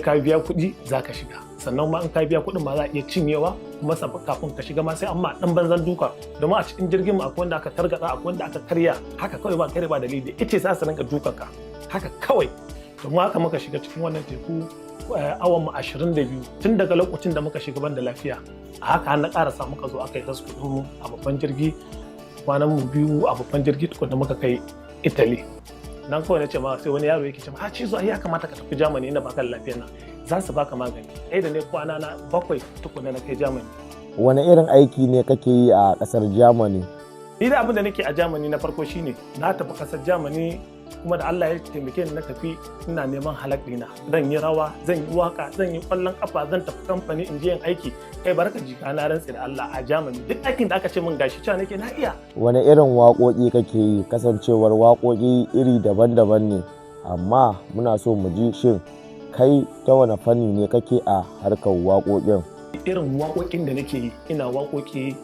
Ka biya kuɗi za ka shiga, sannan ma in ka biya kuɗin ma za a iya cinyewa kuma kafin ka shiga ma sai an ma ɗan banzan duka, domin a cikin jirgin mu akwai wanda aka targaɗa, akwai wanda aka karya haka kawai ba kare ba dalili, ita za su rinka dukan ka haka kawai. Domin haka muka shiga cikin wannan teku awan mu 22. Tun daga lokacin da muka shiga ban da lafiya, a haka har na ƙarasa, muka zo aka yi rescue mu a babban jirgi. Kwanan mu 2 a babban jirgi tukuna muka kai Italy. Nan kawai na ce ma, sai wani yaro yake ce ma, "Ha Cizo, ai ya kamata ka tafi Germany inda baka da lafiyar nan, za su baka magani." Ai da ne kwana na 7 tukuna na kai Germany. Wane irin aiki ne kake yi a ƙasar Germany? Ni da abin da nake a Germany na farko shine na tafi ƙasar Germany kuma da Allah ya taimake ni na tafi, ina neman halak dina. Zan yi rawa, zan yi waka, zan yi kwallon kafa, zan tafi kamfani in je yin aiki. Kai, barka jika, na rantsi da Allah, a Germany duk aikin da aka ce min gashi, cewa nake na iya. Wane irin waƙoƙi kake yi? Kasancewar waƙoƙi iri daban-daban ne, amma muna so mu ji, shin kai ta wane fanni ne kake a harkar waƙoƙin? Irin waƙoƙin da nake yi, ina waƙoƙi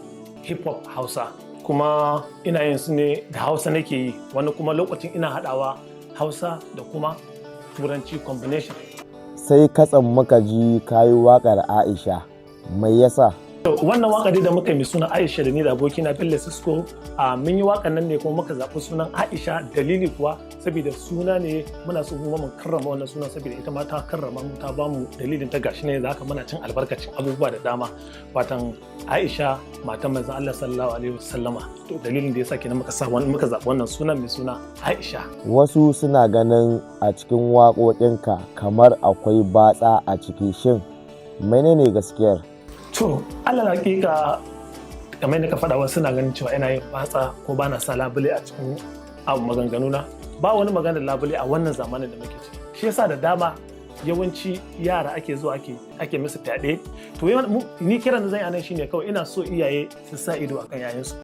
hip hop Hausa, kuma ina yin su ne da Hausa nake yi, wani kuma lokacin ina haɗawa Hausa da kuma Turanci, combination. Sai katsam muka ji kayi waƙar Aisha, mai yasa? To, wannan waka dai da muka yi mai suna Aisha da ni da abokina Bello Cisco, a mun yi wakan nan ne kuma muka zaɓi sunan Aisha. Dalili kuwa saboda suna ne muna so kuma mu karrama wannan sunan, saboda ita ma ta karrama mu, ta bamu dalilin ta. Gashi ne za ka muna cin albarkacin abubuwa da dama, watan Aisha matan manzon Allah sallallahu alaihi wasallama. To, dalilin da yasa kenan muka sa wannan, muka zaɓi wannan sunan mai suna Aisha. Wasu suna ganin a cikin waƙoƙinka kamar akwai batsa a ciki, shin menene gaskiyar? To, alal hakika, kamar yadda ka faɗa, wasu suna ganin cewa ina yin batsa ko ba na sa labule a cikin abu maganganuna. Ba wani maganar labule a wannan zamanin da muke ciki. Shi yasa da dama yawanci yara ake zuwa ake musu fyaɗe. To, ni kiran da zan yi anan shine kawai ina so iyaye su sa ido akan yayansu.